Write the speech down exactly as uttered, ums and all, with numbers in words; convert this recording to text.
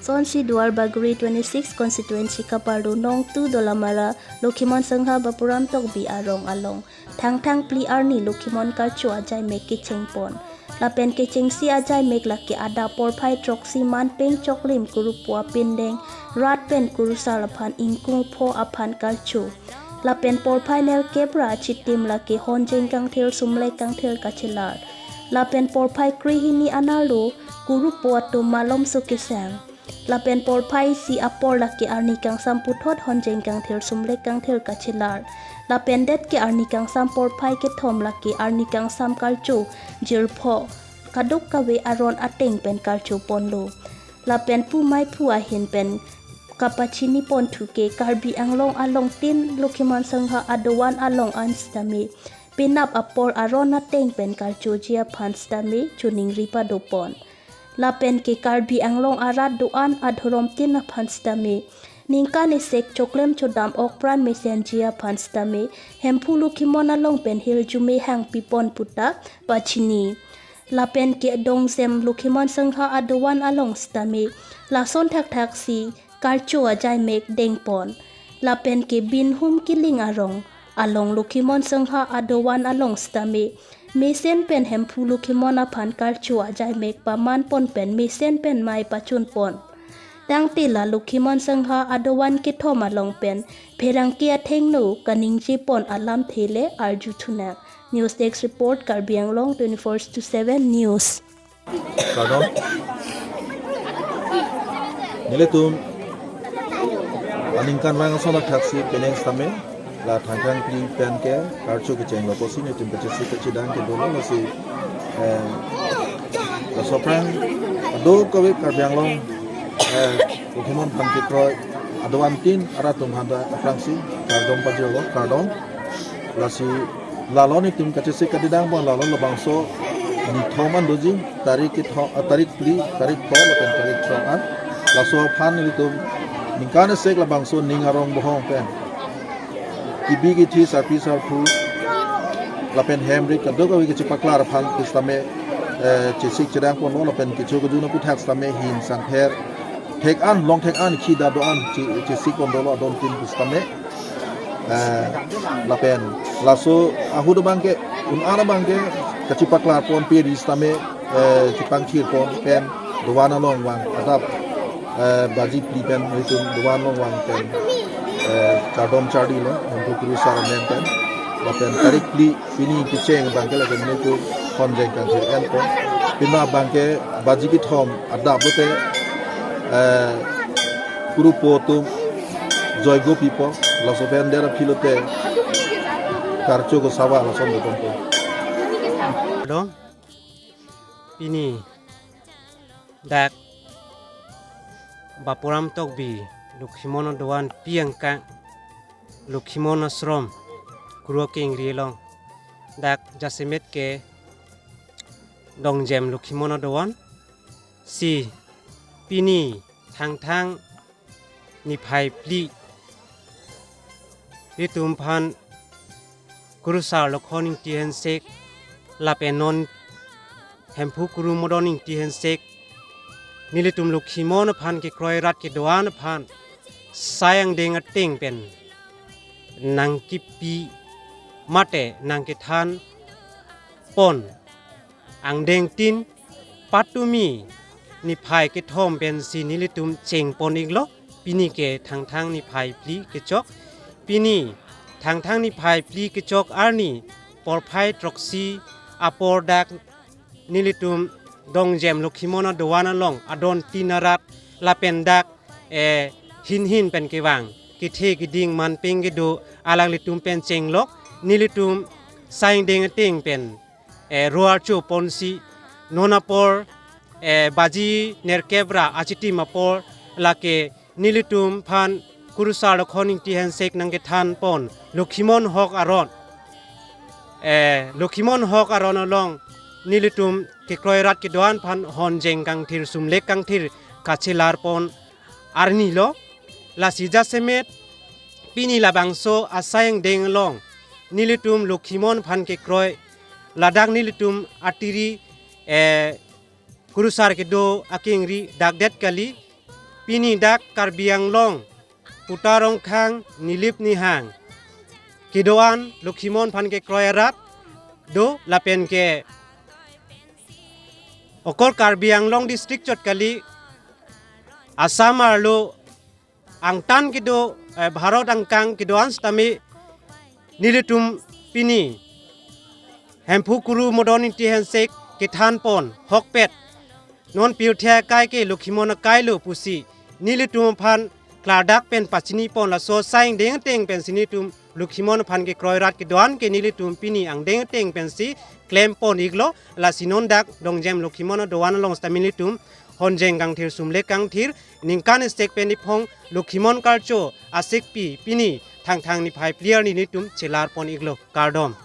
Sonsi Duar Bagori twenty-six constituency kaparlo Nongtu Dolamara Lokhimon Sangha Bapuram Tokbi arong along Thangthang phli arni Lokhimon karcho ajaimek kechengpon. Lapen kechengsi ajaimek lake adap porphai throksi manpeng choklim kurupo apindeng rat pen kurusar aphan ingkung pho aphan karcho. Lapen porphai nerkep ra achitim lake honjeng kangthir sumlek kangthir kachelar. Lapen porphai krehini anerlo kurupo atum malomso kesang. Lapen porphai isi apor lake arni kangsam puthot honjeng kangthir sumlek kangthir kachelar. Lapen det ke arni kangsam porphai kethom lake arni kangsam karcho jirpho kadokave aron ateng pen karcho ponlo. Lapen pu mei phu ahin pen kapachini ponthu ke Karbi Anglong along tin Lokhimon Sangha adovan along an sitame penap apor aron ateng pen karchoji aphan sitame choningri padopon. Lapen ke Karbi Anglong arat do-an adhorom tin aphan sitame ningkan esek choklem chodam okpran mesenji aphan sitame Hemphu Lokhimon along pen hirjume hangpipon puta pachini. Lapen ke Dongjem Lokhimon Sangha adovan along sitame lason thakthak si karcho ajaimek dengpon. Lapen ke Binhum Kiling arong along Lokhimon Sangha adovan along sitame mesen pen Hemphu Lokhimon aphan karcho ajaimek pamanpon pen mesen pen mei pachunpon. Tangte la Lokhimon Sangha adovan kethom along pen pherangke athengno kaningjepon alamthe le arjuthunang. News Desk Report, Karbi Anglong twenty-four to seven News. Kardom. Nelitum aningkanvang ason athaksi penang sitame la Thangthang phli pen ke karcho kechenglo pusi nelitum kachesik kachedang ke dolo, lasi, eh, laso aphrang kadokave Karbi Anglong, eh, Lokhimon aphan kekroi adovan tin arat atum aphanta aphrangsi kardom pajirlo, kardom. Lasi lalo nelitum kachesik kachedangpon lalo labangso nithom an doji, tarik kethom, ah, tarik phli, tarik pho lapen tarik throk an. Laso aphan nelitum ningkan esek labangso ning arong bohong pen kebi kethe sarpi sarpo lapen hem rit kadokave kachepaklar aphan ke sitame, eh, chesik chedangponlo lapen kecho kejun aputhak sitame hin sangpher thek an, long thek an, khi da do-an che-, chesikpon dolo adon tin ke sitame. Eh, lapen laso ahut abang ke, un-an abang ke kachepaklarpon pe ri sitame, eh, chepangthirpon pen dovan along vang adap, eh, baji phli pen nelitum dovan along vang pen, eh, chardom chardilo, Hemphu kurusar amen pen. Lapen tarik phli pini kecheng abang ke lake nelitum honjeng kangthir enpo. Penap abang ke baji kethom adap lote, eh, kurupo atum joigo pipo, laso pen dera philote karcho ko sawa lason doponpo. Dong, pini dak Bapuram Tokbi Lokhimon adovan pi angkang Lokhimon Ashram Kuru Akengri along dak jasemet ke Dongjem Lokhimon adovan si pini Thangthang niphai phli nelitum aphan Kurusar Lokhon Ingti Hensek lapen non Hemphu Kuru Modon Ingti Hensek nelitum Lokhimon aphan kekroi rat kedoan aphan sai angdeng ateng pen nangkepi mate nangkethanpon angdeng tin patumi niphai kethom pensi nelitum chengpon iklo. Pini ke Thangthang niphai phli kechok. Pini Thangthang niphai phli kechok arni porphai throksi apor dak nelitum Dongjem Lokhimon adovan along adon tin arat lapen dak, eh, hin hin pen kevang kethe keding manpeng kedo alanglitum pen chenglok nelitum sai angdeng ateng pen, eh, ro archo ponsi non apor, eh, baji nerkep ra achitim apor lake nelitum aphan Kurusar Lokhon Ingti Hensek nangkethanpon Lokhimon Hok aron, eh, Lokhimon Hok aron along nelitum kekroi rat kedoan aphan honjeng kangthir sumlek kangthir kachelarpon arnilo. Lasi jasemet pini labangso asai angdeng along nelitum Lokhimon aphan kekroi ladak nelitum atiri, eh, kurusar kedo akengri dakdet kali, pini dak Karbi Anglong Puta Rongkhang Nilip Nihang kedo-an Lokhimon aphan kekroi arat do lapen ke okor Karbi Anglong district chot kali, Assam arlo angtan kedo, eh, Bharat angkang kedo-an sitame nelitum pini Hemphu Kuru Madan Ingti Hensek kethan pon hokpet non pirthe akai ke Lokhimon akai lo pusi nelitum aphan klardak pen pachini pon, laso asai angdeng ateng pensi nelitum Lokhimon aphan kekroi arat kedo-an ke nelitum pini angdeng ateng pensi klem pon iklo. Lasi non dak Dongjem Lokhimon adovan along sitame nelitum Honjeng Kangthir Sumlek Kangthir ningkan esek pen iphong Lokhimon Karcho Asikpi pini Thangthang niphai phli arni nelitum chelar pon iklo. Kardom.